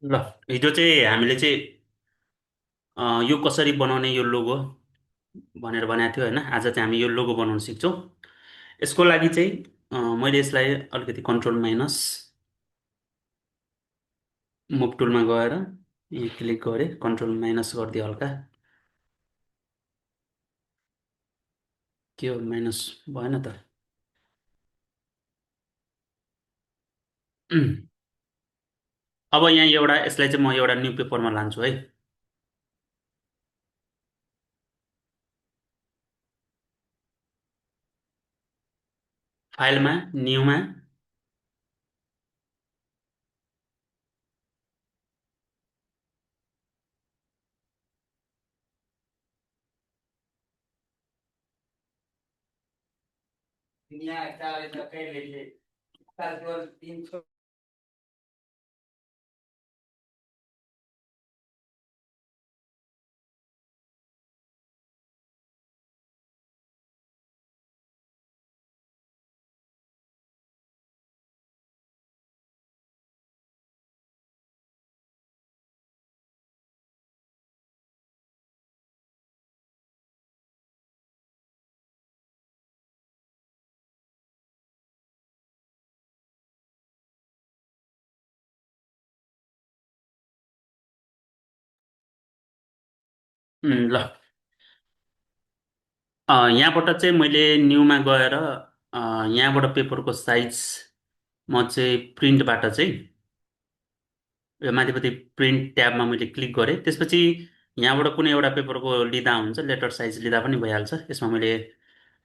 ल हिजो चाहिँ हामीले चाहिँ यो कसरी बनाउने यो लोगो भनेर बनाएको थियो होइन। आज चाहिँ हामी यो लोगो बनाउन सिक्छौँ। यसको लागि चाहिँ मैले यसलाई अलिकति कन्ट्रोल माइनस मुभ टुलमा गएर यहाँ क्लिक गरेँ, कन्ट्रोल माइनस गरिदिएँ हल्का। के हो माइनस भएन त। अब यहाँ एउटा यसलाई चाहिँ म एउटा न्यू पेपरमा लान्छु है। फाइलमा, न्यूमा, ल यहाँबाट चाहिँ मैले न्यूमा गएर यहाँबाट पेपरको साइज म चाहिँ प्रिन्टबाट चाहिँ यो माथिपट्टि प्रिन्ट ट्याबमा मैले क्लिक गरेँ। त्यसपछि यहाँबाट कुनै एउटा पेपरको लिँदा हुन्छ, लेटर साइज लिँदा पनि भइहाल्छ। यसमा मैले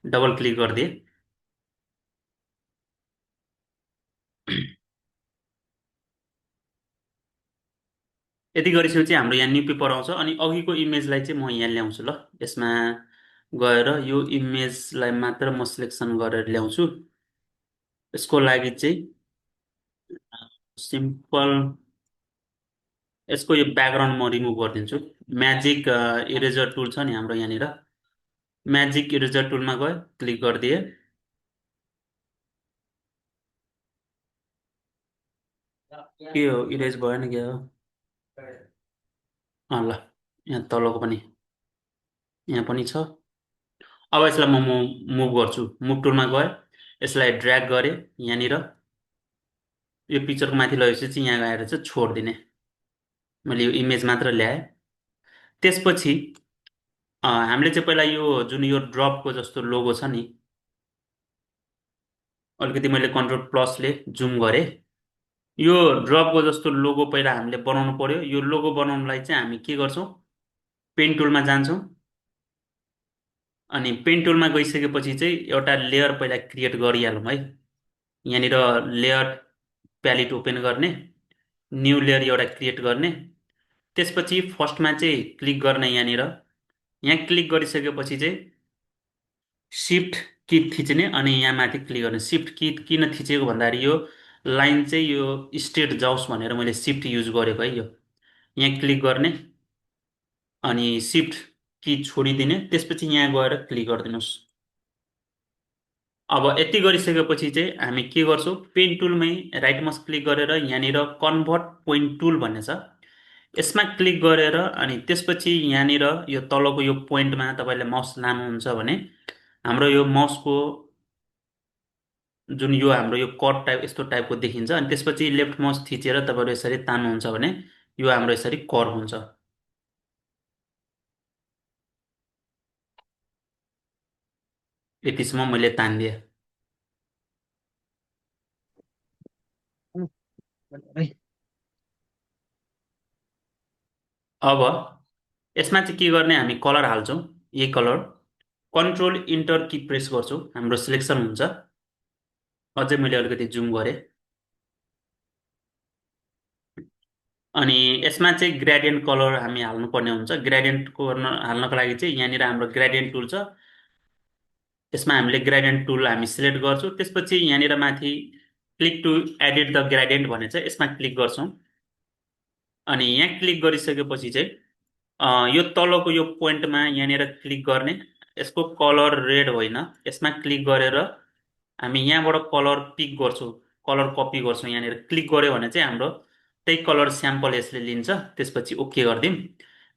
डबल क्लिक गरिदिएँ। यति गरिसकेपछि हाम्रो यहाँ न्यू पेपर आउँछ अनि अघिको इमेजलाई चाहिँ म यहाँ ल्याउँछु। ल यसमा गएर यो इमेजलाई मात्र म सिलेक्सन गरेर ल्याउँछु। यसको लागि चाहिँ सिम्पल यसको यो ब्याकग्राउन्ड म रिमुभ गरिदिन्छु। म्याजिक इरेजर टुल छ नि हाम्रो यहाँनिर, म्याजिक इरेजर टुलमा गएँ, क्लिक गरिदिएँ। के हो इरेज भएन क्या हो। ल यहाँ तलको पनि, यहाँ पनि छ। अब यसलाई म मुभ गर्छु। मुभ टुलमा गएँ, यसलाई ड्र्याग गरेँ यहाँनिर, यो पिक्चरको माथि लगेपछि चाहिँ यहाँ आएर चाहिँ छोडिदिने। मैले यो इमेज मात्र ल्याएँ। त्यसपछि हामीले चाहिँ पहिला यो जुन यो ड्रपको जस्तो लोगो छ नि, अलिकति मैले कन्ट्रोल प्लसले जुम गरेँ। यो ड्रपको जस्तो लोगो पहिला हामीले बनाउनु पर्यो। यो लोगो बनाउनलाई चाहिँ हामी के गर्छौँ, पेन टुलमा जान्छौँ अनि पेन टुलमा गइसकेपछि चाहिँ एउटा लेयर पहिला क्रिएट गरिहालौँ है। यहाँनिर लेयर प्यालेट ओपन गर्ने, न्यू लेयर एउटा क्रिएट गर्ने। त्यसपछि फर्स्टमा चाहिँ क्लिक गर्ने यहाँनिर। यहाँ क्लिक गरिसकेपछि चाहिँ सिफ्ट की थिच्ने अनि यहाँ माथि क्लिक गर्ने। सिफ्ट की किन थिचेको भन्दाखेरि यो लाइन चाहिँ यो स्ट्रेट जाओस् भनेर मैले सिफ्ट युज गरेको है। यो यहाँ क्लिक गर्ने अनि सिफ्ट की छोडिदिने, त्यसपछि यहाँ गएर क्लिक गरिदिनुहोस्। अब यति गरिसकेपछि चाहिँ हामी के गर्छौँ, पेन टुलमै राइट माउस क्लिक गरेर यहाँनिर कन्भर्ट पोइन्ट टुल भन्ने छ, यसमा क्लिक गरेर अनि त्यसपछि यहाँनिर यो तलको यो पोइन्टमा तपाईँले माउस लानुहुन्छ भने हाम्रो यो माउसको जुन यो हाम्रो यो कट टाइप यस्तो टाइपको देखिन्छ। अनि त्यसपछि लेफ्ट माउस थिचेर तपाईँहरू यसरी तान्नुहुन्छ भने यो हाम्रो यसरी कर्भ हुन्छ। यतिसम्म मैले तानिदिएँ। अब यसमा चाहिँ के गर्ने, हामी कलर हाल्छौँ। यही कलर कन्ट्रोल इन्टर की प्रेस गर्छौँ, हाम्रो सिलेक्सन हुन्छ। अझै मैले अलिकति जुम गरेँ। अनि यसमा चाहिँ ग्रेडियन्ट कलर हामी हाल्नुपर्ने हुन्छ। ग्रेडियन्टको हाल्नको लागि चाहिँ यहाँनिर हाम्रो ग्रेडियन्ट टुल छ, यसमा हामीले ग्रेडियन्ट टुल हामी सिलेक्ट गर्छौँ। त्यसपछि यहाँनिर माथि click to edit the gradient भने छ, यसमा क्लिक गर्छौँ। अनि यहाँ क्लिक गरिसकेपछि चाहिँ यो तलको यो पोइन्टमा यहाँनिर क्लिक गर्ने। यसको कलर रेड होइन, यसमा क्लिक गरेर हामी यहाँबाट कलर पिक गर्छौँ, कलर कपी गर्छौँ। यहाँनिर क्लिक गऱ्यो भने चाहिँ हाम्रो त्यही कलर स्याम्पल यसले लिन्छ। त्यसपछि ओके गरिदिउँ।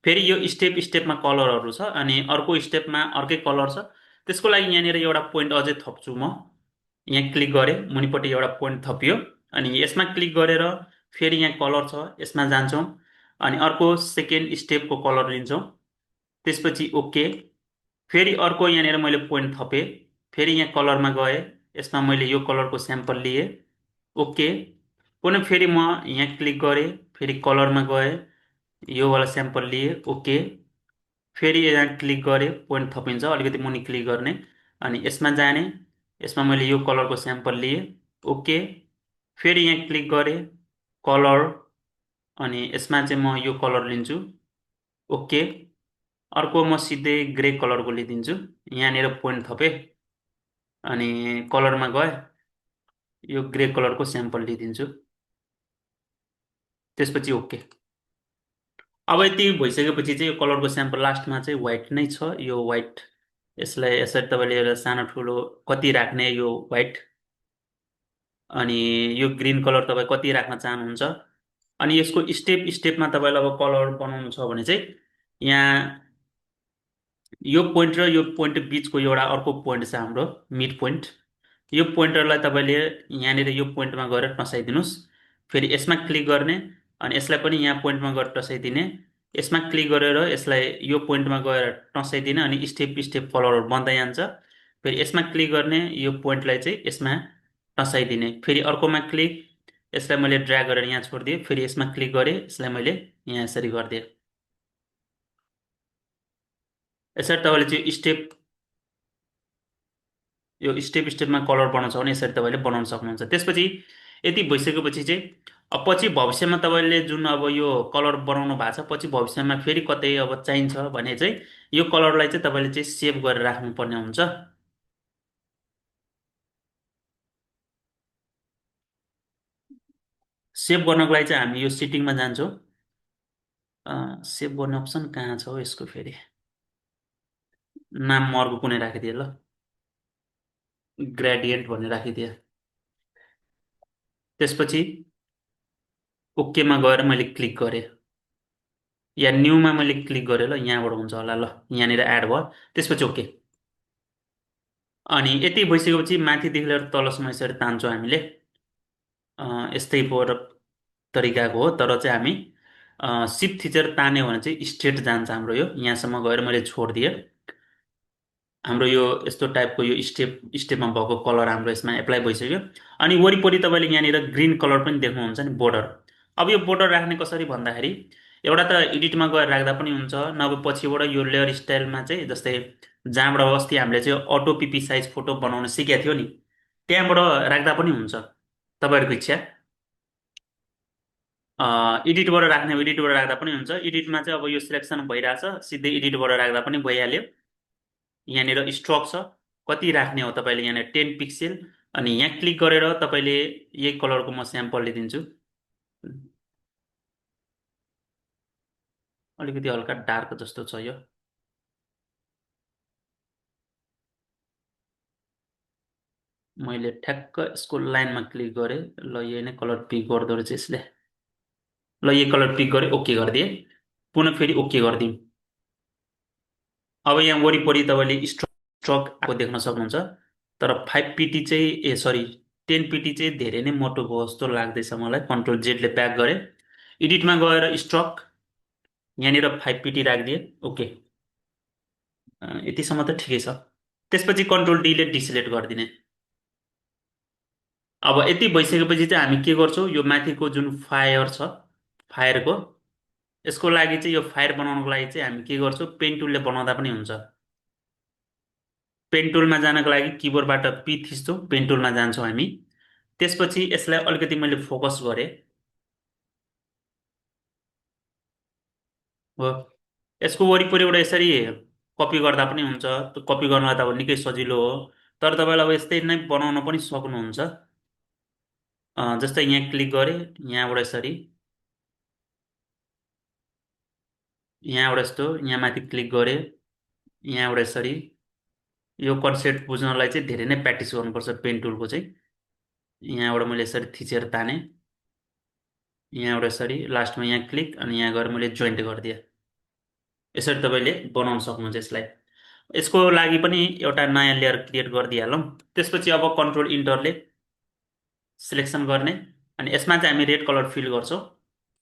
फेरि यो स्टेपमा कलरहरू छ अनि अर्को स्टेपमा अर्कै कलर छ। त्यसको लागि यहाँनिर एउटा पोइन्ट अझै थप्छु म। यहाँ क्लिक गरेँ, मुनिपट्टि एउटा पोइन्ट थपियो। अनि यसमा क्लिक गरेर फेरि यहाँ कलर छ, यसमा जान्छौँ। अनि अर्को सेकेन्ड स्टेपको कलर लिन्छौँ। त्यसपछि ओके। फेरि अर्को यहाँनिर मैले पोइन्ट थपेँ। फेरि यहाँ कलरमा गएँ, यसमा मैले यो कलरको स्याम्पल लिएँ। ओके। पुनः फेरि म यहाँ क्लिक गरेँ, फेरि कलरमा गएँ, यो वाला स्याम्पल लिएँ। ओके। फेरि यहाँ क्लिक गरेँ, पोइन्ट थपिन्छ, अलिकति मुनि क्लिक गर्ने अनि यसमा जाने। यसमा मैले यो कलरको स्याम्पल लिएँ। ओके। फेरि यहाँ क्लिक गरेँ, कलर, अनि यसमा चाहिँ म यो कलर लिन्छु। ओके। अर्को म सिधै ग्रे कलरको लिइदिन्छु। यहाँनिर पोइन्ट थपेँ अनि कलरमा गएँ, यो ग्रे कलरको स्याम्पल लिइदिन्छु। त्यसपछि ओके। अब यति भइसकेपछि चाहिँ यो कलरको स्याम्पल लास्टमा चाहिँ व्हाइट नै छ। यो व्हाइट, यसलाई यसरी तपाईँले एउटा सानो ठुलो कति राख्ने यो व्हाइट, अनि यो ग्रिन कलर तपाईँ कति राख्न चाहनुहुन्छ। अनि यसको स्टेपमा तपाईँलाई अब कलर बनाउनु छ भने चाहिँ यहाँ यो पोइन्ट र यो पोइन्ट बिचको एउटा अर्को पोइन्ट छ हाम्रो मिड पोइन्ट। यो पोइन्टरलाई तपाईँले यहाँनिर यो पोइन्टमा गएर टसाइदिनुहोस्। फेरि यसमा क्लिक गर्ने अनि यसलाई पनि यहाँ पोइन्टमा गएर टसाइदिने। यसमा क्लिक गरेर यसलाई यो पोइन्टमा गएर टसाइदिने अनि स्टेप कलरहरू बन्दै जान्छ। फेरि यसमा क्लिक गर्ने, यो पोइन्टलाई चाहिँ यसमा टसाइदिने। फेरि अर्कोमा क्लिक, यसलाई मैले ड्र्याग गरेर यहाँ छोडिदिएँ। फेरि यसमा क्लिक गरेँ, यसलाई मैले यहाँ यसरी गरिदिएँ। यसरी तपाईँले चाहिँ यो स्टेपमा कलर बनाउँछ भने यसरी तपाईँले बनाउन सक्नुहुन्छ। त्यसपछि यति भइसकेपछि चाहिँ अब पछि भविष्यमा तपाईँले जुन अब यो कलर बनाउनु भएको छ, पछि भविष्यमा फेरि कतै अब चाहिन्छ भने चाहिँ यो कलरलाई चाहिँ तपाईँले चाहिँ सेभ गरेर राख्नुपर्ने हुन्छ। सेभ गर्नको लागि चाहिँ हामी यो सेटिङमा जान्छौँ। सेभ गर्ने अप्सन कहाँ छ हो यसको? फेरि नाम म अर्को कुनै राखिदिएँ ल, ग्रेडियन्ट भन्ने राखिदिएँ। त्यसपछि ओकेमा गएर मैले क्लिक गरेँ, या न्यूमा मैले क्लिक गरेँ ल, यहाँबाट हुन्छ होला ल, यहाँनिर एड भयो। त्यसपछि ओके। अनि यति भइसकेपछि माथिदेखि लिएर तलसम्म यसरी तान्छौँ हामीले। यस्तै तरिकाको हो, तर चाहिँ हामी सिफ्ट थिचेर तान्यो भने चाहिँ स्ट्रेट जान्छ हाम्रो। यो यहाँसम्म गएर मैले छोडिदिएँ। हाम्रो यो यस्तो टाइपको यो स्टेपमा भएको कलर हाम्रो यसमा एप्लाई भइसक्यो। अनि वरिपरि तपाईँले यहाँनिर ग्रिन कलर पनि देख्नुहुन्छ नि, बोर्डर। अब यो बोर्डर राख्ने कसरी भन्दाखेरि एउटा त एडिटमा गएर राख्दा पनि हुन्छ, नभए पछिबाट यो लेयर स्टाइलमा चाहिँ जस्तै जहाँबाट अस्ति हामीले चाहिँ अटो पिपी साइज फोटो बनाउन सिकेको थियो नि, त्यहाँबाट राख्दा पनि हुन्छ, तपाईँहरूको इच्छा। एडिटबाट राख्ने एडिटबाट राख्दा पनि हुन्छ। एडिटमा चाहिँ अब यो सिलेक्सन भइरहेछ, सिधै एडिटबाट राख्दा पनि भइहाल्यो। यहाँनिर स्ट्रोक छ, कति राख्ने हो तपाईँले, यहाँनिर 10 पिक्सेल। अनि यहाँ क्लिक गरेर तपाईँले यही कलरको म स्याम्पल लिइदिन्छु। अलिकति हल्का डार्क जस्तो छ यो। मैले ठ्याक्क यसको लाइनमा क्लिक गरेँ ल, यही नै कलर पिक गर्दो रहेछ यसले। ल, यही कलर पिक गरेँ, ओके गरिदिएँ। पुनः फेरि ओके गरिदिउँ। अब यहाँ वरिपरि तपाईँले स्ट्रोक आएको देख्न सक्नुहुन्छ। तर 5 पिटी चाहिँ सरी 10 पिटी चाहिँ धेरै नै मोटो भयो जस्तो लाग्दैछ मलाई। कन्ट्रोल जेडले ब्याक गरेँ, एडिटमा गएर स्ट्रोक यहाँनिर 5 पिटी राखिदिएँ। ओके। यतिसम्म त ठिकै छ। त्यसपछि कन्ट्रोल डीले डिसिलेक्ट गरिदिने। अब यति भइसकेपछि चाहिँ हामी के गर्छौँ, यो माथिको जुन फायर छ, फायरको, यसको लागि चाहिँ यो फायर बनाउनको लागि चाहिँ हामी के गर्छौँ, पेन टुलले बनाउँदा पनि हुन्छ। पेन टुलमा जानको लागि किबोर्डबाट पी थिच्छौँ, पेन टुलमा जान्छौँ हामी। त्यसपछि यसलाई अलिकति मैले फोकस गरेँ हो। यसको वरिपरिबाट यसरी कपी गर्दा पनि हुन्छ। त्यो कपी गर्नलाई त अब निकै सजिलो हो, तर तपाईँलाई अब यस्तै नै बनाउन पनि सक्नुहुन्छ। जस्तै यहाँ क्लिक गरेँ, यहाँबाट यसरी, यहाँबाट यस्तो, यहाँ माथि क्लिक गरेँ, यहाँबाट यसरी। यो कन्सेप्ट बुझ्नलाई चाहिँ धेरै नै प्र्याक्टिस गर्नुपर्छ पेन टुलको चाहिँ। यहाँबाट मैले यसरी थिचेर ताने। यहाँबाट यसरी लास्टमा यहाँ क्लिक अनि यहाँ गएर मैले जोइन्ट गरिदिएँ। यसरी तपाईँले बनाउन सक्नुहुन्छ यसलाई। यसको लागि पनि एउटा नयाँ लेयर क्रिएट गरिदिइहालौँ। त्यसपछि अब कन्ट्रोल इन्टरले सिलेक्सन गर्ने अनि यसमा चाहिँ हामी रेड कलर फिल गर्छौँ।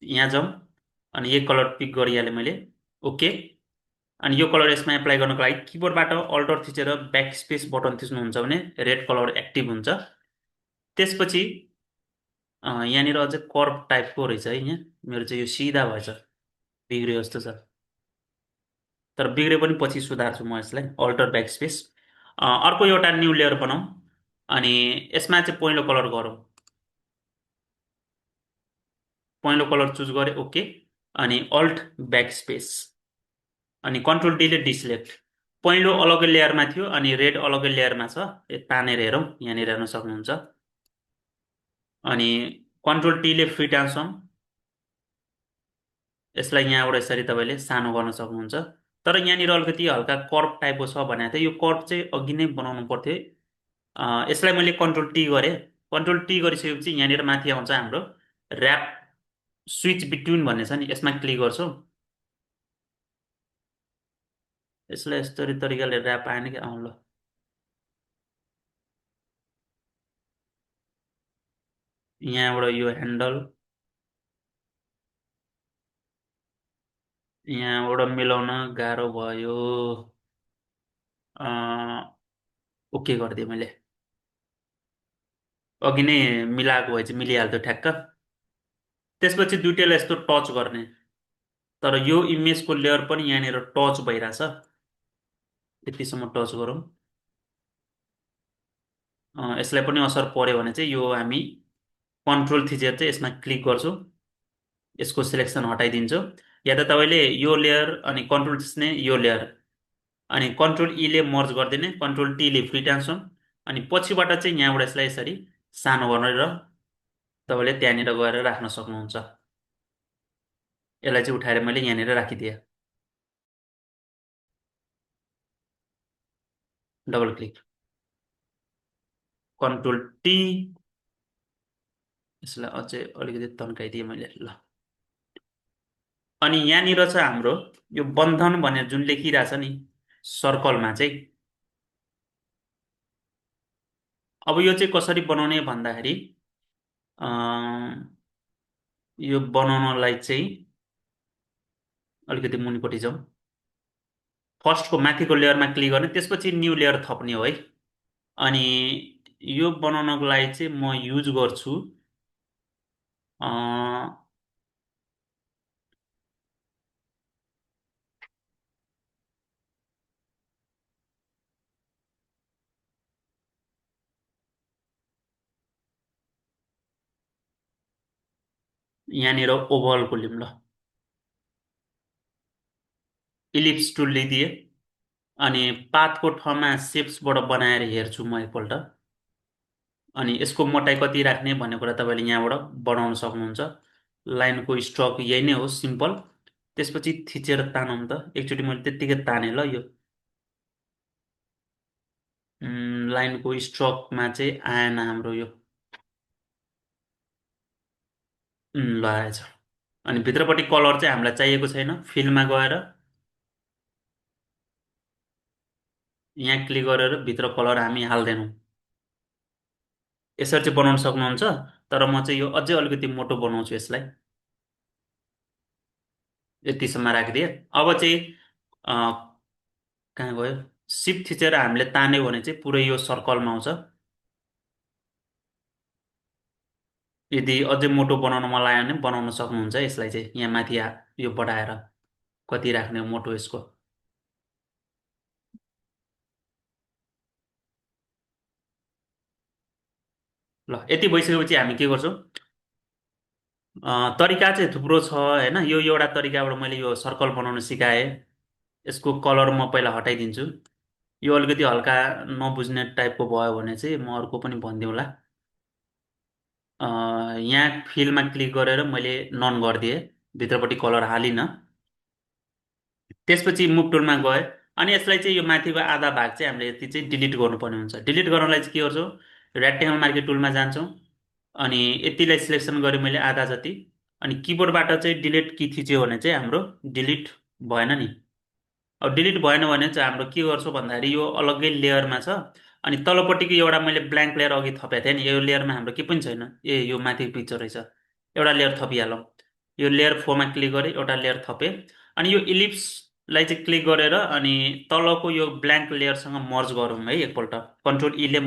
यहाँ जाउँ अनि यही कलर पिक गरिहालेँ मैले। ओके। अनि यो कलर यसमा एप्लाई गर्नको लागि किबोर्डबाट अल्टर थिचेर ब्याक स्पेस बटन थिच्नुहुन्छ भने रेड कलर एक्टिभ हुन्छ। त्यसपछि यहाँनिर अझै कर्भ टाइपको रहेछ है। यहाँ मेरो चाहिँ यो सिधा भएछ, बिग्रियो जस्तो छ। तर बिग्रे पनि पछि सुधार्छु म यसलाई। Alter back space. अर्को एउटा न्यू लेयर बनाऊ अनि यसमा चाहिँ पहेँलो कलर गरौँ। पहेँलो कलर चुज गरेँ। ओके। अनि अल्ट ब्याक स्पेस अनि कन्ट्रोल डीले डिसिलेक्ट। पहेँलो अलग्गै लेयरमा थियो अनि रेड अलग्गै लेयरमा छ। तानेर हेरौँ, यहाँनिर हेर्न सक्नुहुन्छ। अनि कन्ट्रोल टीले फ्री ट्रान्सफर्म, यसलाई यहाँबाट यसरी तपाईँले सानो गर्न सक्नुहुन्छ। तर यहाँनिर अलिकति हल्का कर्भ टाइपको छ भनेको थियो। यो कर्भ चाहिँ अघि नै बनाउनु पर्थ्यो। यसलाई मैले कन्ट्रोल टी गरेँ। कन्ट्रोल टी गरिसकेपछि यहाँनिर माथि आउँछ हाम्रो ऱ्याप स्विच बिट्विन भन्ने छ नि, यसमा क्लिक गर्छौँ। यसलाई यस्तरी तरिकाले ऱ्याप आएन कि ल। यहाँबाट यो ह्यान्डल यहाँबाट मिलाउन गाह्रो भयो। ओके गरिदिएँ मैले। अघि नै मिलाएको भए चाहिँ मिलिहाल्थ्यो ठ्याक्क। त्यसपछि दुइटैलाई यस्तो टच गर्ने। तर यो इमेजको लेयर पनि यहाँनिर टच भइरहेछ। यतिसम्म टच गरौँ। यसलाई पनि असर पर्यो भने चाहिँ यो हामी कन्ट्रोल थिचेर चाहिँ यसमा क्लिक गर्छौँ। यसको सिलेक्सन हटाइदिन्छौँ। या त तपाईँले यो लेयर अनि कन्ट्रोल थिच्ने यो लेयर अनि कन्ट्रोल ईले मर्ज गरिदिने, कन्ट्रोल टीले फ्री ट्रान्सफर्म अनि पछिबाट चाहिँ यहाँबाट यसलाई यसरी सानो गरेर तपाईँले त्यहाँनिर गएर राख्न सक्नुहुन्छ। यसलाई चाहिँ उठाएर मैले यहाँनिर राखिदिएँ। डबल क्लिक, कन्ट्रोल टी, यसलाई अझै अलिकति तन्काइदिएँ मैले। ल अनि यहाँनिर छ हाम्रो यो बन्धन भनेर जुन लेखिरहेछ नि सर्कलमा चाहिँ, अब यो चाहिँ कसरी बनाउने भन्दाखेरि यो बनाउनलाई चाहिँ अलिकति मुनिपट्टि जाउँ। फर्स्टको माथिको लेयरमा क्लिक गर्ने, त्यसपछि न्यू लेयर थप्ने हो है। अनि यो बनाउनको लागि चाहिँ म युज गर्छु यहाँनिर ओभलको लिउँ ल। इलिप्स टुल लिइदिएँ अनि पातको ठाउँमा सेप्सबाट बनाएर हेर्छु म एकपल्ट। अनि यसको मोटाइ कति राख्ने भन्ने कुरा तपाईँले यहाँबाट बनाउन सक्नुहुन्छ। लाइनको स्ट्रोक यही नै हो, सिम्पल। त्यसपछि थिचेर तानौँ त। एकचोटि मैले त्यत्तिकै तानेँ ल। यो लाइनको स्ट्रोकमा चाहिँ आएन हाम्रो यो। ल आएछ। अनि भित्रपट्टि कलर चाहिँ हामीलाई चाहिएको छैन। फिलमा गएर यहाँ क्लिक गरेर भित्र कलर हामी हाल्दैनौँ। यसरी चाहिँ बनाउन सक्नुहुन्छ। तर म चाहिँ यो अझै अलिकति मोटो बनाउँछु यसलाई। यतिसम्म राखिदिएँ। अब चाहिँ कहाँ गयो, सिफ्ट थिचेर हामीले तान्यो भने चाहिँ पुरै यो सर्कलमा आउँछ। यदि अझै मोटो बनाउन मन लाग्यो भने बनाउन सक्नुहुन्छ। यसलाई चाहिँ यहाँ माथि यो बढाएर कति राख्ने हो मोटो यसको। ल यति भइसकेपछि हामी के गर्छौँ, तरिका चाहिँ थुप्रो छ होइन। यो एउटा तरिकाबाट मैले यो सर्कल बनाउन सिकाएँ। यसको कलर म पहिला हटाइदिन्छु। यो अलिकति हल्का नबुझ्ने टाइपको भयो भने चाहिँ म अर्को पनि भनिदिउँला। यहाँ फिलमा क्लिक गरेर मैले नन गरिदिएँ, भित्रपट्टि कलर हालिनँ। त्यसपछि मुभ टुलमा गएँ अनि यसलाई चाहिँ यो माथिको आधा भाग चाहिँ हामीले यति चाहिँ डिलिट गर्नुपर्ने हुन्छ। डिलिट गर्नलाई चाहिँ के गर्छौँ, रेक्टेङ्गल मार्के टुलमा जान्छौँ अनि यतिलाई सिलेक्सन गरेँ मैले आधा जति। अनि किबोर्डबाट चाहिँ डिलिट की थिच्यो भने चाहिँ हाम्रो डिलिट भएन नि। अब डिलिट भएन भने चाहिँ हाम्रो के गर्छौँ भन्दाखेरि यो अलग्गै लेयरमा छ। अनि तलपट्टिको एउटा मैले ब्ल्याङ्क लेयर अघि थपेको थिएँ नि, यो लेयरमा हाम्रो के पनि छैन। ए यो माथि पिक्चर रहेछ, एउटा लेयर थपिहालौँ। यो लेयर 4मा क्लिक गरेँ, एउटा लेयर थपेँ। अनि यो इलिप्सलाई चाहिँ क्लिक गरेर अनि तलको यो ब्ल्याङ्क लेयरसँग मर्ज गरौँ है एकपल्ट। कन्ट्रोल ईले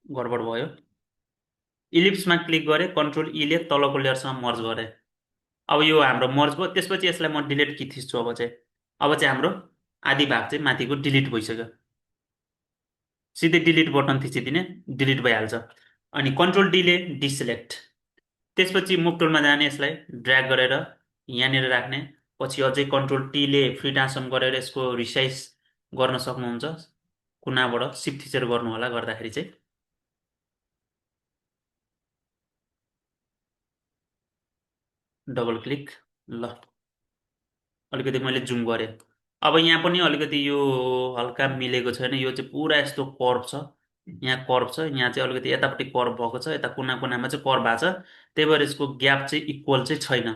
गडबड भयो। इलिप्समा क्लिक गरेँ, कन्ट्रोल ईले तलको लेयरसँग मर्ज गरेँ। अब यो हाम्रो मर्ज भयो। त्यसपछि यसलाई म डिलिट की थिच्छु। अब चाहिँ हाम्रो आधी भाग चाहिँ माथिको डिलिट भइसक्यो। सिधै डिलिट बटन थिचिदिने, डिलिट भइहाल्छ। अनि कन्ट्रोल डीले डिसेलेक्ट। त्यसपछि मुभ टुलमा जाने, यसलाई ड्र्याग गरेर यहाँनिर राख्ने। पछि अझै कन्ट्रोल टीले फ्री ट्रान्सफर्म गरेर यसको रिसाइज गर्न सक्नुहुन्छ। कुनाबाट सिफ्ट थिचेर गर्नु होला, गर्दाखेरि चाहिँ डबल क्लिक। ल, अलिकति मैले जुम गरेँ। अब यहाँ पनि अलिकति यो हल्का मिलेको छैन, यो चाहिँ पुरा यस्तो कर्भ छ। यहाँ कर्भ छ, यहाँ चाहिँ अलिकति यतापट्टि कर्भ भएको छ, यता कुना कुनामा चाहिँ कर्भ भएको छ। त्यही भएर यसको ग्याप चाहिँ इक्वल चाहिँ छैन।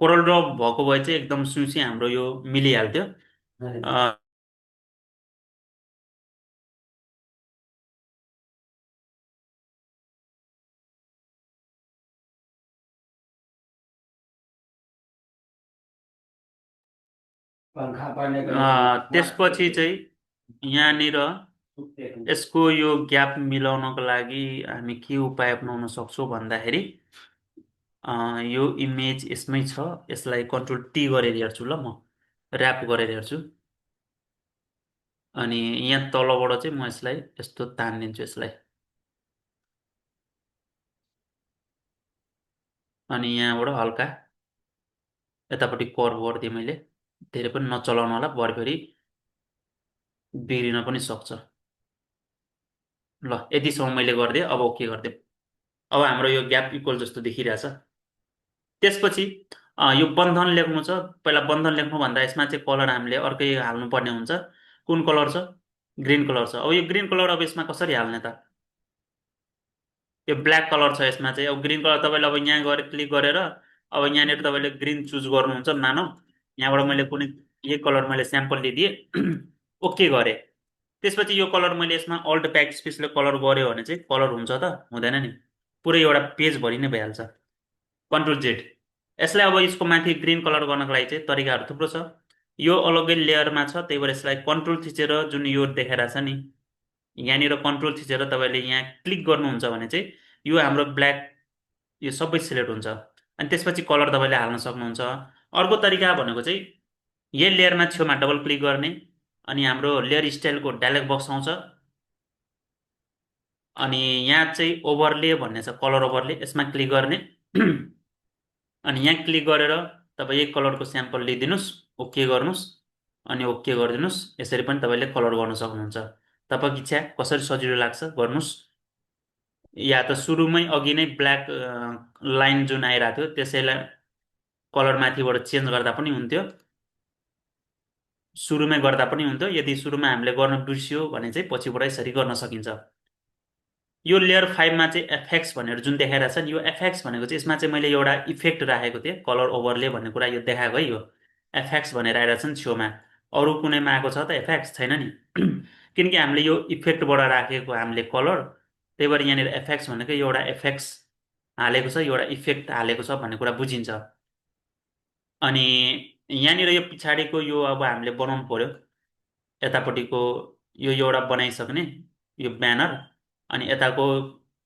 कोरल ड्र भएको भए चाहिँ एकदम सुसी हाम्रो यो मिलिहाल्थ्यो। त्यसपछि चाहिँ यहाँनिर यसको यो ग्याप मिलाउनको लागि हामी के उपाय अपनाउन सक्छौँ भन्दाखेरि यो इमेज यसमै छ, यसलाई कन्ट्रोल टी गरेर हेर्छु। ल, म ऱ्याप गरेर हेर्छु। अनि यहाँ तलबाट चाहिँ म यसलाई यस्तो तानिदिन्छु यसलाई। अनि यहाँबाट हल्का यतापट्टि कर्भ गरिदिएँ मैले। धेरै पनि नचलाउनु होला, भरफेरि बिग्रिन पनि सक्छ। ल, यतिसम्म मैले गरिदिएँ। अब ओके गरिदिएँ। अब हाम्रो यो ग्याप इक्वल जस्तो देखिरहेछ। त्यसपछि यो बन्धन लेख्नु छ। पहिला बन्धन लेख्नुभन्दा यसमा चाहिँ कलर हामीले अर्कै हाल्नुपर्ने हुन्छ। कुन कलर छ? ग्रिन कलर छ। अब यो ग्रिन कलर अब यसमा कसरी हाल्ने त? यो ब्ल्याक कलर छ यसमा चाहिँ। अब ग्रिन कलर तपाईँले अब यहाँ गएर क्लिक गरेर अब यहाँनिर तपाईँले ग्रिन चुज गर्नुहुन्छ मानौ। यहाँबाट मैले कुनै यही कलर मैले स्याम्पल लिइदिएँ। ओके गरेँ। त्यसपछि यो कलर मैले यसमा अल्ट ब्याक स्पेसले कलर गऱ्यो भने चाहिँ कलर हुन्छ त? हुँदैन नि। पुरै एउटा पेजभरि नै भइहाल्छ। Control Z. यसलाई अब यसको माथि ग्रिन कलर गर्नको लागि चाहिँ तरिकाहरू थुप्रो छ। यो अलग्गै लेयरमा छ, त्यही भएर यसलाई कन्ट्रोल थिचेर जुन यो देखाइरहेछ नि, यहाँनिर कन्ट्रोल थिचेर तपाईँले यहाँ क्लिक गर्नुहुन्छ भने चाहिँ यो हाम्रो ब्ल्याक यो सबै सिलेक्ट हुन्छ। अनि त्यसपछि कलर तपाईँले हाल्न सक्नुहुन्छ। अर्को तरिका भनेको चाहिँ यही लेयरमा छेउमा डबल क्लिक गर्ने। अनि हाम्रो लेयर स्टाइलको डायलग बक्स आउँछ। अनि यहाँ चाहिँ ओभरले भन्ने छ, कलर ओभरले, यसमा क्लिक गर्ने। अनि यहाँ क्लिक गरेर तपाईँ एक कलरको स्याम्पल लिइदिनुहोस्, ओके गर्नुहोस्। अनि ओके गरिदिनुहोस्। यसरी पनि तपाईँले कलर गर्न सक्नुहुन्छ। तपाईँको इच्छा, कसरी सजिलो लाग्छ गर्नुहोस्। या त सुरुमै अघि नै ब्ल्याक लाइन जुन आइरहेको थियो त्यसैलाई कलर माथिबाट चेन्ज गर्दा पनि हुन्थ्यो। सुरुमै गर्दा पनि हुन्थ्यो। यदि सुरुमा हामीले गर्न बिर्सियो भने चाहिँ पछिबाट यसरी गर्न सकिन्छ। यो लेयर 5मा चाहिँ एफएक्स भनेर जुन देखाइरहेको छ नि, यो एफएक्स भनेको चाहिँ यसमा चाहिँ मैले एउटा इफेक्ट राखेको थिएँ, कलर ओभरले भन्ने कुरा यो देखाएको है। यो एफएक्स भनेर आइरहेको छ नि छेउमा। अरू कुनैमा आएको छ त एफएक्स? छैन नि। किनकि हामीले यो इफेक्टबाट राखेको हामीले कलर, त्यही भएर यहाँनिर एफएक्स भनेको एउटा एफएक्स हालेको छ, एउटा इफेक्ट हालेको छ भन्ने कुरा बुझिन्छ। अनि यहाँनिर यो पछाडिको यो अब हामीले बनाउनु पर्यो। यतापट्टिको यो एउटा बनाइसक्ने यो ब्यानर। अनि यताको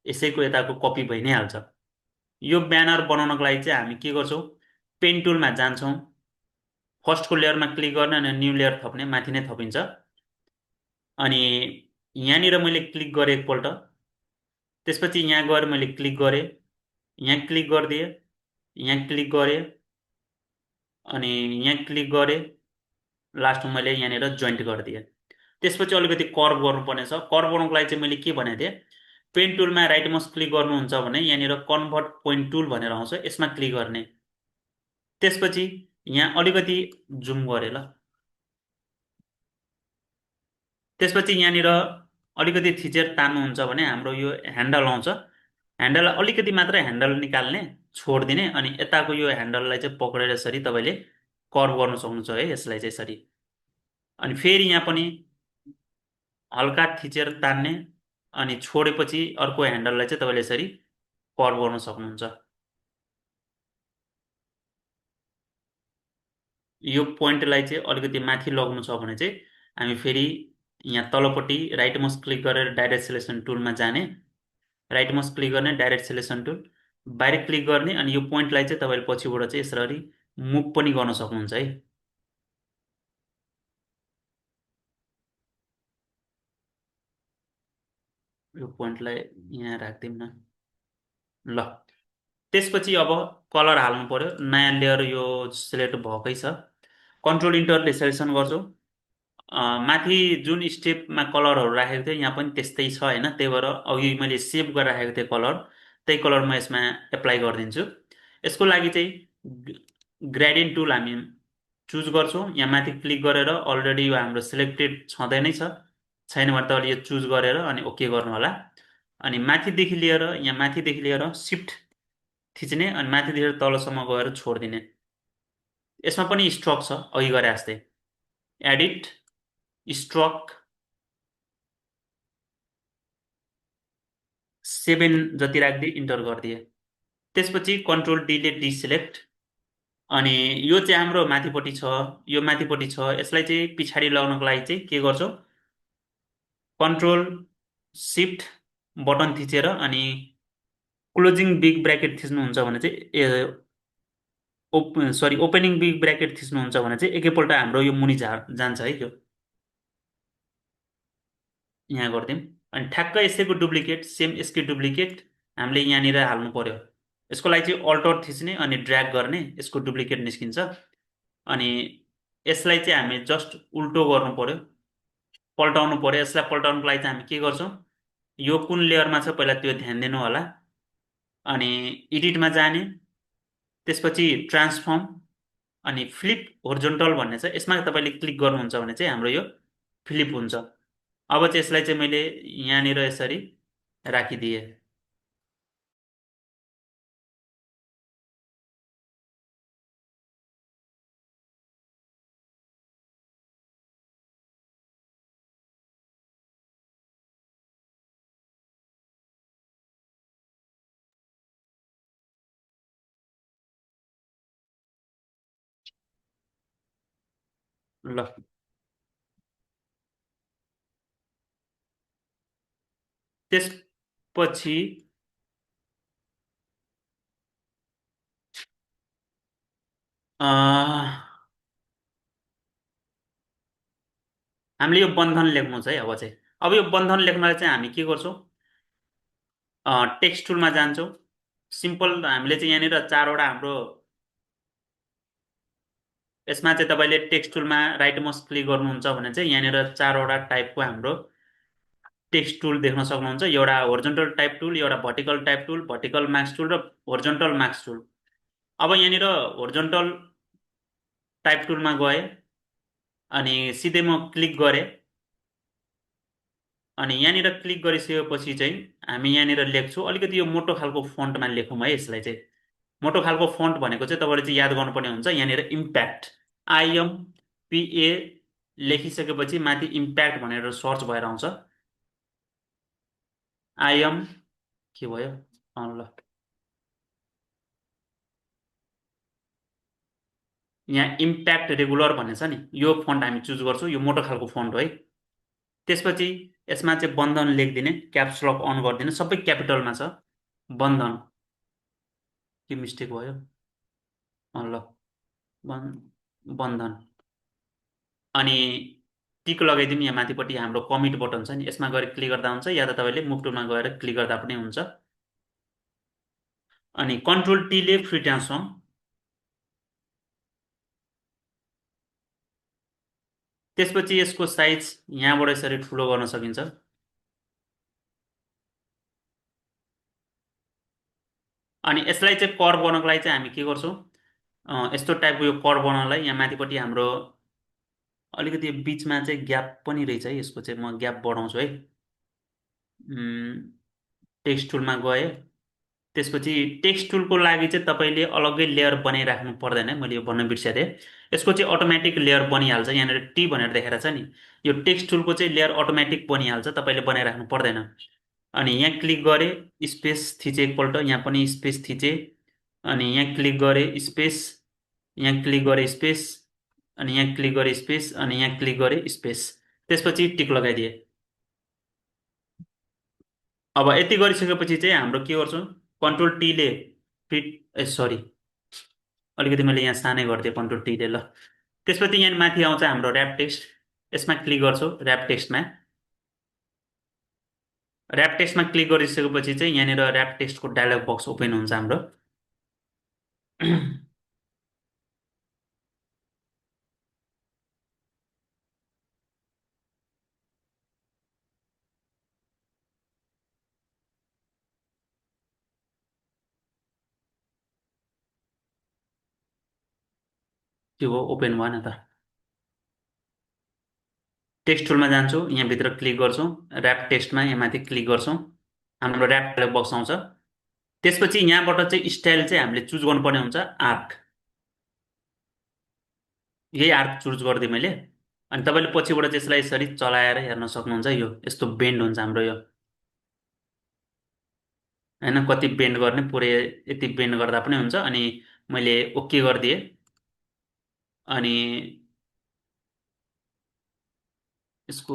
यसैको यताको कपी भइ नै हाल्छ। यो ब्यानर बनाउनको लागि चाहिँ हामी के गर्छौँ? पेन टुलमा जान्छौँ। फर्स्टको लेयरमा क्लिक गर्ने अनि न्यू लेयर थप्ने, माथि नै थपिन्छ। अनि यहाँनिर मैले क्लिक गरेँ एकपल्ट। त्यसपछि यहाँ गएर मैले क्लिक गरेँ, यहाँ क्लिक गरिदिएँ, यहाँ क्लिक गरेँ, अनि यहाँ क्लिक गरेँ। लास्टमा मैले यहाँनिर जोइन्ट गरिदिएँ। त्यसपछि अलिकति कर्भ गर्नुपर्ने छ। कर्भ गर्नुको लागि चाहिँ मैले के भनेको थिएँ? पेन टुलमा राइट माउस क्लिक गर्नुहुन्छ भने यहाँनिर कन्भर्ट पोइन्ट टुल भनेर आउँछ, यसमा क्लिक गर्ने। त्यसपछि यहाँ अलिकति जुम गरेँ। ल, त्यसपछि यहाँनिर अलिकति थिचेर तान्नुहुन्छ भने हाम्रो यो ह्यान्डल आउँछ। ह्यान्डल अलिकति मात्र ह्यान्डल निकाल्ने, छोडिदिने अनि यताको यो ह्यान्डललाई चाहिँ पक्रेर यसरी तपाईँले कर्भ गर्न सक्नुहुन्छ है यसलाई चाहिँ यसरी। अनि फेरि यहाँ पनि हल्का थिचेर तान्ने अनि छोडेपछि अर्को ह्यान्डललाई चाहिँ तपाईँले यसरी कर्भ गर्न सक्नुहुन्छ। यो पोइन्टलाई चाहिँ अलिकति माथि लग्नु छ भने चाहिँ हामी फेरि यहाँ तलपट्टि राइट माउस क्लिक गरेर डाइरेक्ट सेलेक्सन टुलमा जाने, राइट माउस क्लिक गर्ने डाइरेक्ट सेलेक्सन टुल बाहिर क्लिक गर्ने अनि यो पोइन्टलाई चाहिँ तपाईँले पछिबाट चाहिँ यसरी मुभ पनि गर्न सक्नुहुन्छ है। यो पोइन्टलाई यहाँ राखिदिउँ न। ल त्यसपछि अब कलर हाल्नु पर्यो। नयाँ लेयर यो सिलेक्ट भएकै छ, कन्ट्रोल इन्टरले सेलेक्सन गर्छु। माथि जुन स्टेपमा कलरहरू राखेको थिएँ यहाँ पनि त्यस्तै छ होइन, त्यही भएर अघि मैले सेभ गरेर राखेको थिएँ कलर, त्यही कलर म यसमा एप्लाई गरिदिन्छु। यसको लागि चाहिँ ग्रेडियन्ट टुल हामी चुज गर्छौँ। यहाँ माथि क्लिक गरेर अलरेडी यो हाम्रो सिलेक्टेड छँदै नै छ, छैन भने तपाईँले यो चुज गरेर अनि ओके गर्नु होला। अनि माथिदेखि लिएर यहाँ माथिदेखि लिएर सिफ्ट थिच्ने अनि माथिदेखि तलसम्म गएर छोडिदिने। यसमा पनि स्ट्रोक छ अघि गरे जस्तै, एडिट स्ट्रोक 7 जति राखिदिए इन्टर गरिदिए। त्यसपछि कन्ट्रोल डीले डिसेलेक्ट अनि यो चाहिँ हाम्रो माथिपट्टि छ, यो माथिपट्टि छ, यसलाई चाहिँ पछाडि लगाउनको लागि चाहिँ के गर्छौँ, कन्ट्रोल सिफ्ट बटन थिचेर अनि क्लोजिङ बिग ब्र्याकेट थिच्नुहुन्छ भने चाहिँ ओपनिङ बिग ब्र्याकेट थिच्नुहुन्छ भने चाहिँ एकैपल्ट हाम्रो यो मुनि जान्छ है। यो यहाँ गरिदिउँ अनि ठ्याक्कै यसैको डुप्लिकेट, सेम यसकै डुप्लिकेट हामीले यहाँनिर हाल्नु पर्यो। यसको लागि चाहिँ अल्टर थिच्ने अनि ड्र्याग गर्ने, यसको डुप्लिकेट निस्किन्छ। अनि यसलाई चाहिँ हामी जस्ट उल्टो गर्नु पर्यो, पल्टाउनु पर्यो। यसलाई पल्टाउनुको लागि चाहिँ हामी के गर्छौँ, यो कुन लेयरमा छ पहिला त्यो ध्यान दिनु होला। अनि एडिटमा जाने, त्यसपछि ट्रान्सफर्म अनि फ्लिप होरिजोन्टल भन्ने छ, यसमा तपाईँले क्लिक गर्नुहुन्छ भने चाहिँ हाम्रो यो फ्लिप हुन्छ। अब चाहिँ यसलाई चाहिँ मैले यहाँनिर यसरी राखिदिएँ। ल त्यसपछि हामीले यो बन्धन लेख्नु छ है। अब चाहिँ अब यो बन्धन लेख्नलाई चाहिँ हामी के गर्छौँ, टेक्स्ट टुलमा जान्छौँ। सिम्पल हामीले चाहिँ यहाँनिर चारवटा हाम्रो यसमा चाहिँ तपाईँले टेक्स्ट टुलमा राइट माउस क्लिक गर्नुहुन्छ भने चाहिँ यहाँनिर चारवटा टाइपको हाम्रो टेक्स्ट टुल देख्न सक्नुहुन्छ। एउटा होरिजोन्टल टाइप टुल, एउटा vertical type tool, vertical marks tool र होरिजोन्टल मार्क्स टुल। अब यहाँनिर होरिजोन्टल टाइप टुलमा गएँ अनि सिधै म क्लिक गरेँ अनि यहाँनिर क्लिक गरिसकेपछि चाहिँ हामी यहाँनिर लेख्छौँ। अलिकति यो मोटो खालको फन्टमा लेखौँ है। यसलाई चाहिँ मोटो खालको फन्ट भनेको चाहिँ तपाईँले चाहिँ याद गर्नुपर्ने हुन्छ। यहाँनिर इम्प्याक्ट IMPA लेखिसकेपछि माथि इम्प्याक्ट भनेर सर्च भएर आउँछ। आइएम के भयो, ल यहाँ इम्प्याक्ट रेगुलर भन्ने छ नि, यो फन्ट हामी चुज गर्छौँ। यो मोटो खालको फन्ट हो है। त्यसपछि यसमा चाहिँ बन्धन लेखिदिने, क्याप्स लक अन गरिदिने, सबै क्यापिटलमा छ। बन्धन के मिस्टेक भयो, ल बन्धन अनि टिक लगाइदिउँ। यहाँ माथिपट्टि हाम्रो कमिट बटन छ नि, यसमा गएर क्लिक गर्दा हुन्छ या त तपाईँले मुभ टुलमा गएर क्लिक गर्दा पनि हुन्छ। अनि कन्ट्रोल टीले फ्री ट्रान्सफर्म, त्यसपछि यसको साइज यहाँबाट यसरी ठुलो गर्न सकिन्छ। अनि यसलाई चाहिँ कर्भ गर्नको लागि चाहिँ हामी के गर्छौँ, यस्तो टाइपको यो कर्भ बनाउनलाई यहाँ माथिपट्टि हाम्रो अलिकति बिचमा चाहिँ ग्याप पनि रहेछ है। यसको चाहिँ म ग्याप बढाउँछु है। टेक्स्ट टुलमा गएँ त्यसपछि टेक्स्ट टुलको लागि चाहिँ तपाईँले अलग्गै लेयर बनाइराख्नु पर्दैन, मैले यो भन्न बिर्सेँ। यसको चाहिँ अटोमेटिक लेयर बनिहाल्छ, यहाँनिर टी भनेर देखाएर छ नि। यो टेक्स्ट टुलको चाहिँ लेयर अटोमेटिक बनिहाल्छ, तपाईँले बनाइराख्नु पर्दैन। अनि यहाँ क्लिक गरेँ, स्पेस थिचेँ एकपल्ट, यहाँ पनि स्पेस थिचेँ, अनि यहाँ क्लिक गरेँ स्पेस, यहाँ क्लिक गरेँ स्पेस, अनि यहाँ क्लिक गरेँ स्पेस, अनि यहाँ क्लिक गरेँ स्पेस, त्यसपछि टिक लगाइदिएँ। अब यति गरिसकेपछि चाहिँ हाम्रो के गर्छौँ, कन्ट्रोल टीले फिट ए सरी, अलिकति मैले यहाँ सानै गरिदिएँ कन्ट्रोल टीले, ल। त्यसपछि यहाँ माथि आउँछ हाम्रो ऱ्याप टेक्स्ट, यसमा क्लिक गर्छौँ ऱ्याप टेक्स्टमा। ऱ्याप टेक्स्टमा क्लिक गरिसकेपछि चाहिँ यहाँनिर ऱ्याप टेक्स्टको डायलग बक्स ओपन हुन्छ हाम्रो। त्यो हो, ओपन भएन त। टेक्स्ट टुलमा जान्छौँ, यहाँभित्र क्लिक गर्छौँ, ऱ्याप टेक्स्टमा यहाँ माथि क्लिक गर्छौँ, हाम्रो ऱ्याप डायलग बक्स आउँछ। त्यसपछि यहाँबाट चाहिँ स्टाइल चाहिँ हामीले चुज गर्नुपर्ने हुन्छ, आर्क। यही आर्क चुज गरिदिएँ मैले। अनि तपाईँले पछिबाट चाहिँ यसलाई यसरी चलाएर हेर्न सक्नुहुन्छ, यो यस्तो बेन्ड हुन्छ हाम्रो यो, होइन। कति बेन्ड गर्ने, पुरै यति बेन्ड गर्दा पनि हुन्छ। अनि मैले ओके गरिदिएँ। अनि यसको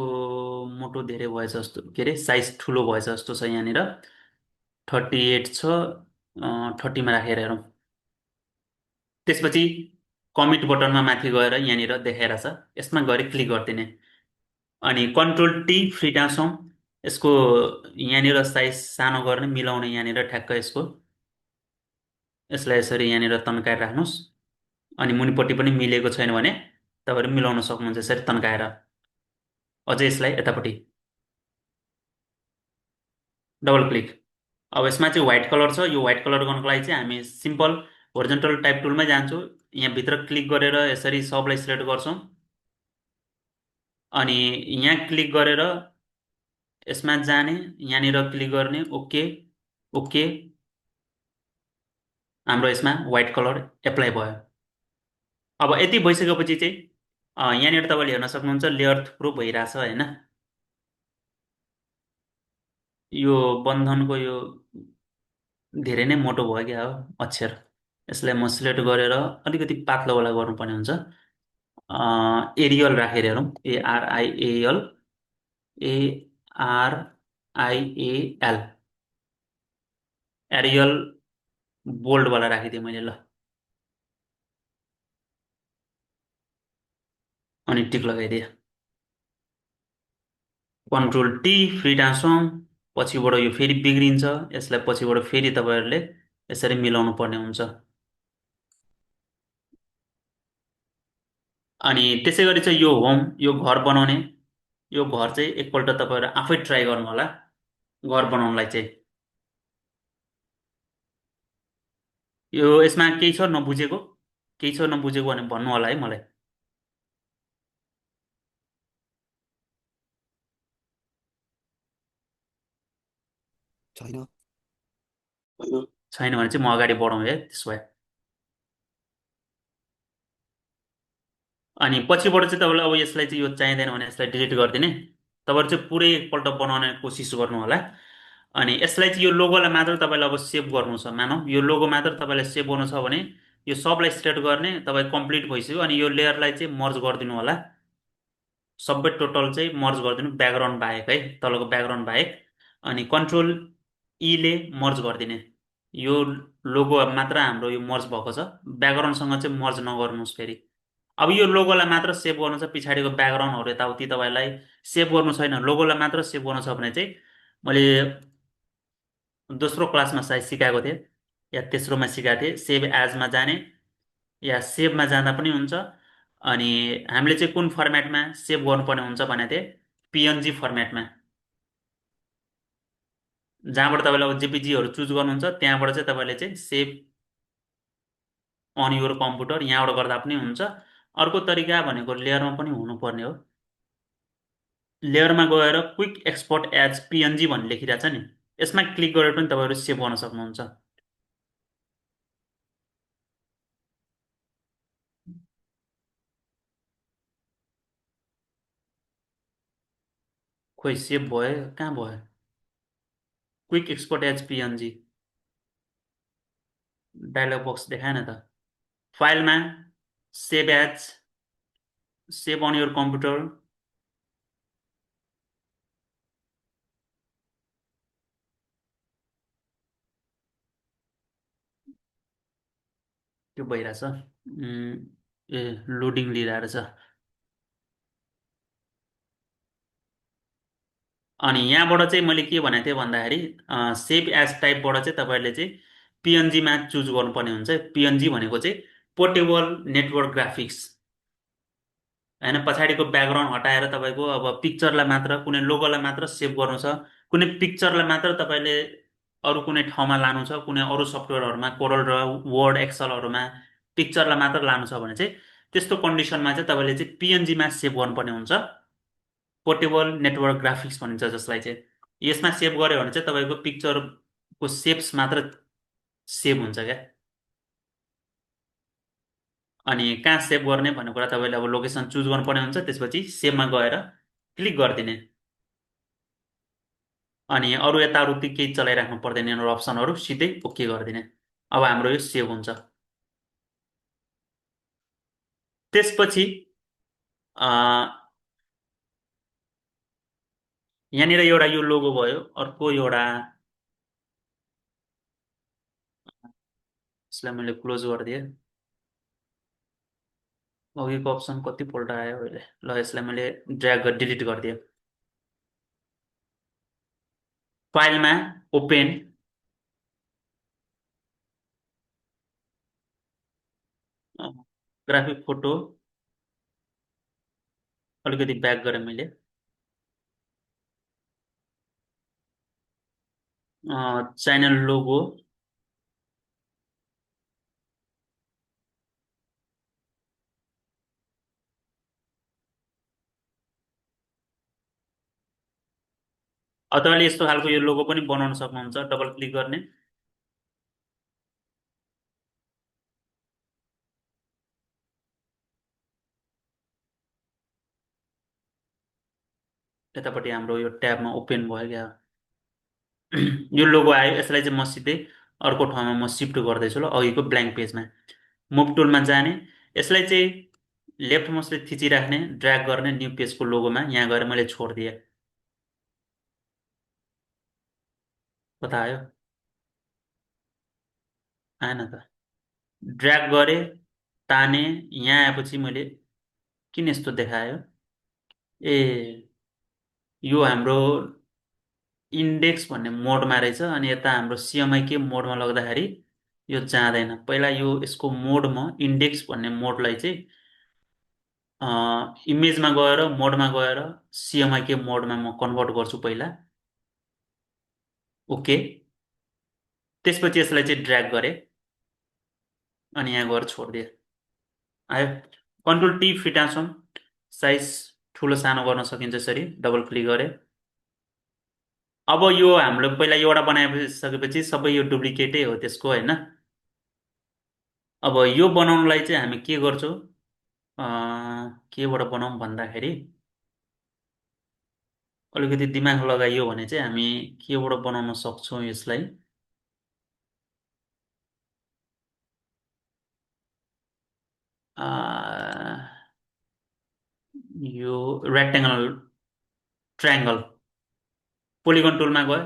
मोटो धेरै भएछ जस्तो, के अरे साइज ठुलो भएछ जस्तो छ यहाँनिर, 38 छ, 30मा राखेर हेरौँ। त्यसपछि कमिट बटनमा माथि गएर यहाँनिर देखाएर छ, यसमा गएर क्लिक गरिदिने। अनि कन्ट्रोल टी फ्री ट्रान्सफर्म, यसको यहाँनिर साइज सानो गर्ने, मिलाउने यहाँनिर ठ्याक्क यसको, यसलाई यसरी यहाँनिर तन्काएर राख्नुहोस्। अनि मुनिपट्टि पनि मिलेको छैन भने तपाईँहरू मिलाउन सक्नुहुन्छ यसरी तन्काएर। अझै यसलाई यतापट्टि डबल क्लिक। अब यसमा चाहिँ व्हाइट कलर छ, यो व्हाइट कलर गर्नको लागि चाहिँ हामी सिम्पल होरिजेन्टल टाइप टुलमै जान्छौँ, यहाँभित्र क्लिक गरेर यसरी सबलाई सिलेक्ट गर्छौँ। अनि यहाँ क्लिक गरेर यसमा जाने, यहाँनिर क्लिक गर्ने, ओके ओके, हाम्रो यसमा व्हाइट कलर एप्लाई भयो। अब यति भइसकेपछि चाहिँ यहाँनिर तपाईँले हेर्न सक्नुहुन्छ लेयर थुप्रो भइरहेछ, होइन। यो बन्धनको यो धेरै नै मोटो भयो क्या हो अक्षर, यसलाई म सिलेक्ट गरेर अलिकति पातलोवाला गर्नुपर्ने हुन्छ। एरियल राखेर हेरौँ, एआरआइएल, एआरआइएल, एरियल बोल्डवाला राखिदिएँ मैले, ल। अनि टिक लगाइदिएँ। कन्ट्रोल टी फ्री ट्रान्सफर्म, पछिबाट यो फेरि बिग्रिन्छ, यसलाई पछिबाट फेरि तपाईँहरूले यसरी मिलाउनु पर्ने हुन्छ। अनि त्यसै गरी चाहिँ यो होम, यो घर बनाउने, यो घर चाहिँ एकपल्ट तपाईँहरू आफै ट्राई गर्नु होला घर बनाउनलाई चाहिँ। यो यसमा केही छ नबुझेको, केही छ नबुझेको भने भन्नु होला है मलाई। छैन। छैन भने चाहिँ म अगाडि बढाउँ है, त्यसो भए। अनि पछिबाट चाहिँ तपाईँलाई अब यसलाई चाहिँ यो चाहिँदैन भने यसलाई डिलिट गरिदिने, तपाईँहरू चाहिँ पुरै एकपल्ट बनाउने कोसिस गर्नु होला। अनि यसलाई चाहिँ यो लोगोलाई मात्र तपाईँलाई अब सेभ गर्नु छ, मानौ यो लोगो मात्र तपाईँलाई सेभ गर्नु छ भने यो सबलाई सिलेक्ट गर्ने, तपाईँ कम्प्लिट भइसक्यो। अनि यो लेयरलाई चाहिँ मर्ज गरिदिनु होला, सबै टोटल चाहिँ मर्ज गरिदिनु, ब्याकग्राउन्ड बाहेक है, तलको ब्याकग्राउन्ड बाहेक। अनि कन्ट्रोल ईले मर्ज गरिदिने, यो लोगो मात्र हाम्रो यो मर्ज भएको छ, ब्याकग्राउन्डसँग चाहिँ मर्ज नगर्नुहोस् फेरि। अब यो लोगोलाई मात्र सेभ गर्नु छ, पछाडिको ब्याकग्राउन्डहरू यताउति तपाईँलाई सेभ गर्नु छैन, लोगोलाई मात्र सेभ गर्नु छ भने चाहिँ मैले दोस्रो क्लासमा सायद सिकाएको थिएँ या तेस्रोमा सिकाएको थिएँ, सेभ एजमा जाने या सेभमा जाँदा पनि हुन्छ। अनि हामीले चाहिँ कुन फर्मेटमा सेभ गर्नुपर्ने हुन्छ भने चाहिँ पिएनजी फर्मेटमा, जहाँबाट तपाईँले अब जेपिजीहरू चुज गर्नुहुन्छ त्यहाँबाट चाहिँ तपाईँले चाहिँ सेभ अन योर कम्प्युटर यहाँबाट गर्दा पनि हुन्छ। अर्को तरिका भनेको लेयरमा पनि हुनुपर्ने हो, लेयरमा गएर क्विक एक्सपोर्ट एज पिएनजी भन्ने लेखिरहेको छ नि, यसमा क्लिक गरेर पनि तपाईँहरू सेभ गर्न सक्नुहुन्छ। खोइ सेभ भयो कहाँ भयो? Quick export as PNG dialog box देखाएन त। फाइलमा save as, save on your computer. त्यो भइरहेछ। ए लोडिङ लिइरहेको छ। अनि यहाँबाट चाहिँ मैले के भनेको थिएँ भन्दाखेरि सेभ एज टाइपबाट चाहिँ तपाईँले चाहिँ पिएनजीमा चुज गर्नुपर्ने हुन्छ। पिएनजी भनेको चाहिँ पोर्टेबल नेटवर्क ग्राफिक्स होइन। पछाडिको ब्याकग्राउन्ड हटाएर तपाईँको अब पिक्चरलाई मात्र, कुनै लोगोलाई मात्र सेभ गर्नु छ, कुनै पिक्चरलाई मात्र तपाईँले अरू कुनै ठाउँमा लानु छ, कुनै अरू सफ्टवेयरहरूमा कोरल र वर्ड एक्सलहरूमा पिक्चरलाई मात्र लानु छ भने चाहिँ त्यस्तो कन्डिसनमा चाहिँ तपाईँले चाहिँ पिएनजीमा सेभ गर्नुपर्ने हुन्छ। पोर्टेबल नेटवर्क ग्राफिक्स भनिन्छ जसलाई चाहिँ। यसमा सेभ गऱ्यो भने चाहिँ तपाईँको पिक्चरको सेप्स मात्र सेभ हुन्छ क्या। अनि कहाँ सेभ गर्ने भन्ने कुरा तपाईँले अब लोकेसन चुज गर्नुपर्ने हुन्छ। त्यसपछि सेभमा गएर क्लिक गरिदिने। अनि अरू यताउति केही चलाइराख्नु पर्दैन यिनीहरू अप्सनहरू, सिधै ओके गरिदिने। अब हाम्रो यो सेभ हुन्छ। त्यसपछि यहाँनिर एउटा यो लोगो भयो, अर्को एउटा, यसलाई मैले क्लोज गरिदिएँ। अघिको अप्सन कतिपल्ट आयो अहिले। ल यसलाई मैले ड्र्याग गरेर डिलिट गरिदिएँ। फाइलमा ओपेन, ग्राफिक फोटो, अलिकति ब्याक गरेँ मैले। च्यानल लोगो, तपाईँले यस्तो खालको यो लोगो पनि बनाउन सक्नुहुन्छ। डबल क्लिक गर्ने, यतापट्टि हाम्रो यो ट्याबमा ओपेन भयो क्या। यो लोगो आयो। यसलाई चाहिँ म सिधै अर्को ठाउँमा म सिफ्ट गर्दैछु ल, अघिको ब्ल्याङ्क पेजमा। मुभ टुलमा जाने, यसलाई चाहिँ लेफ्ट माउसले थिचिराख्ने, ड्र्याग गर्ने न्यू पेजको लोगोमा, यहाँ गएर मैले छोडिदिएँ। कता आयो? आएन त। ड्र्याग गरेँ, ताने, यहाँ आएपछि मैले किन यस्तो देखायो? ए यो हाम्रो इन्डेक्स भन्ने मोडमा रहेछ। अनि यता हाम्रो सिएमआइके मोडमा लग्दाखेरि यो जाँदैन। पहिला यो यसको मोड म इन्डेक्स भन्ने मोडलाई चाहिँ इमेजमा गएर मोडमा गएर सिएमआइके मोडमा म कन्भर्ट गर्छु पहिला। ओके। त्यसपछि यसलाई चाहिँ ड्र्याग गरेँ अनि यहाँ गएर छोडिदिएँ। आयो। कन्ट्रोल टी फिटाउँछौँ, साइज ठुलो सानो गर्न सकिन्छ यसरी। डबल क्लिक गरेँ। अब यो हाम्रो पहिला एउटा बनाइसकेपछि सबै यो डुप्लिकेटै हो त्यसको होइन। अब यो बनाउनलाई चाहिँ हामी के गर्छौँ, केबाट बनाऊँ भन्दाखेरि अलिकति दिमाग लगाइयो भने चाहिँ हामी केबाट बनाउन सक्छौँ यसलाई। यो रेक्टेङ्गल, ट्रायङ्गल, पोलिगन टुलमा गयो।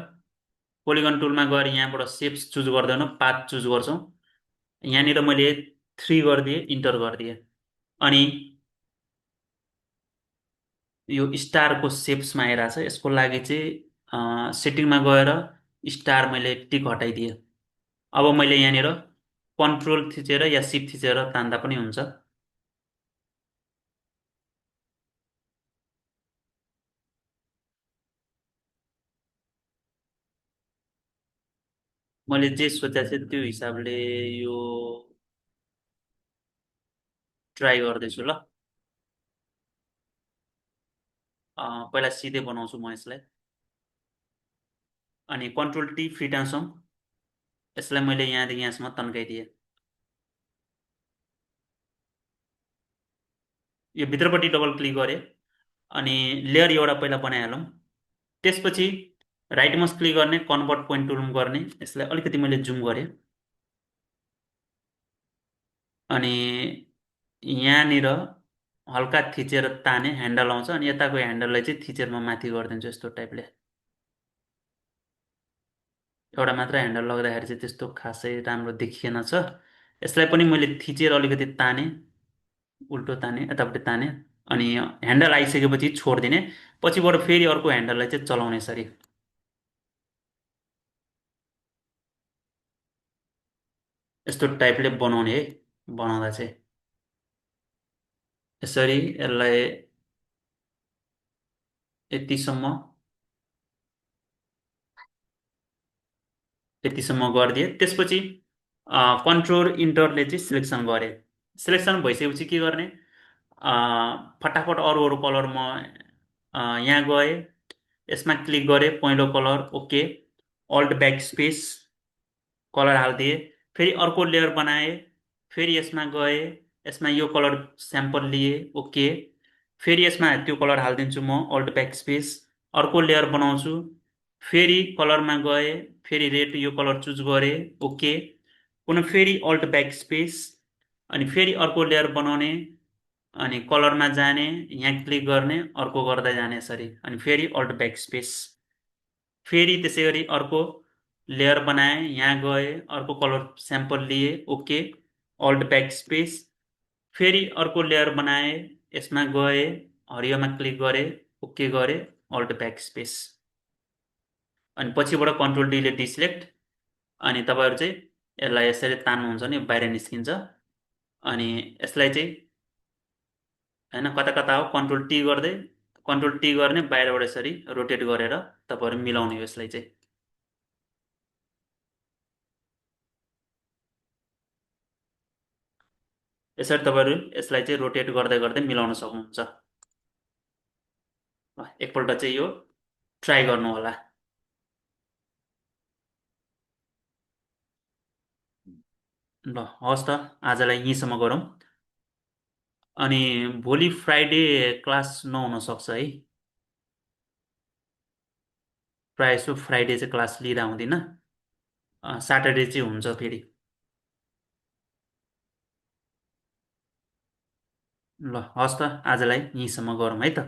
पोलिगन टुलमा गएर यहाँबाट सेप्स चुज गर्दैन, पाथ चुज गर्छौँ। यहाँनिर मैले 3 गरिदिएँ, इन्टर गरिदिएँ। अनि यो स्टारको सेप्समा आइरहेछ। यसको लागि चाहिँ सेटिङमा गएर स्टार मैले टिक हटाइदिएँ। अब मैले यहाँनिर कन्ट्रोल थिचेर या सिफ्ट थिचेर तान्दा पनि हुन्छ। मैले जे सोचेको थिएँ त्यो हिसाबले यो ट्राई गर्दैछु ल। पहिला सिधै बनाउँछु म यसलाई। अनि कन्ट्रोल टी फिटाउँछौँ। यसलाई मैले यहाँदेखि यहाँसम्म तन्काइदिएँ। यो भित्रपट्टि डबल क्लिक गरेँ अनि लेयर एउटा पहिला बनाइहालौँ। त्यसपछि राइट माउस क्लिक गर्ने, कन्भर्ट पोइन्ट टुलमा गर्ने। यसलाई अलिकति मैले जुम गरेँ। अनि यहाँनिर हल्का थिचेर ताने ह्यान्डल आउँछ, अनि यताको ह्यान्डललाई चाहिँ थिचेर म माथि गरिदिन्छु यस्तो टाइपले। एउटा मात्र ह्यान्डल लगाउँदाखेरि चाहिँ त्यस्तो खासै राम्रो देखिएन छ। यसलाई पनि मैले थिचेर अलिकति ताने, उल्टो ताने, यतापट्टि ताने, अनि ह्यान्डल आइसकेपछि छोडिदिने। पछिबाट फेरि अर्को ह्यान्डललाई चाहिँ चलाउने यसरी। यस्तो टाइपले बनाउने है, बनाउँदा चाहिँ यसरी यसलाई यतिसम्म यतिसम्म गरिदिएँ। त्यसपछि कन्ट्रोल इन्टरले चाहिँ सिलेक्सन गरेँ। सिलेक्सन भइसकेपछि के गर्ने, फटाफट अरू अरू कलर म यहाँ गएँ, यसमा क्लिक गरेँ, पहिलो colour okay, alt back space, colour हालिदिएँ। फेरि अर्को लेयर बनाएँ, फेरि यसमा गएँ, यसमा यो कलर स्याम्पल लिएँ ओके, फेरि यसमा त्यो कलर हालिदिन्छु म, अल्ट ब्याक स्पेस, अर्को लेयर बनाउँछु, फेरि कलरमा गएँ, फेरि रेड यो कलर चुज गरेँ ओके, पुनः फेरि अल्ट ब्याक स्पेस, अनि फेरि अर्को लेयर बनाउने, अनि कलरमा जाने, यहाँ क्लिक गर्ने, अर्को गर्दै जाने यसरी, अनि फेरि अल्ट ब्याक स्पेस, फेरि त्यसै गरी अर्को लेयर बनाएँ, यहाँ गएँ, अर्को कलर स्याम्पल लिएँ ओके, अल्ट ब्याक स्पेस, फेरि अर्को लेयर बनाएँ, यसमा गएँ, हरियोमा क्लिक गरेँ, ओके गरेँ, अल्ट ब्याक स्पेस, अनि पछिबाट कन्ट्रोल डीले डिसिलेक्ट। अनि तपाईँहरू चाहिँ यसलाई यसरी तान्नुहुन्छ भने बाहिर निस्किन्छ। अनि यसलाई चाहिँ होइन कता कता हो, कन्ट्रोल टी गर्ने, बाहिरबाट यसरी रोटेट गरेर तपाईँहरू मिलाउने हो यसलाई चाहिँ। यसरी तपाईँहरू यसलाई चाहिँ रोटेट गर्दै गर्दै मिलाउन सक्नुहुन्छ। ल, एकपल्ट चाहिँ यो ट्राई गर्नु होला। ल हवस् त, आजलाई यहीँसम्म गरौँ। अनि भोलि फ्राइडे क्लास नहुन सक्छ है, प्रायः जसो फ्राइडे चाहिँ क्लास लिँदा हुँदिनँ, स्याटरडे चाहिँ हुन्छ फेरि। ल हवस् त, आजलाई यहीँसम्म गरौँ है त।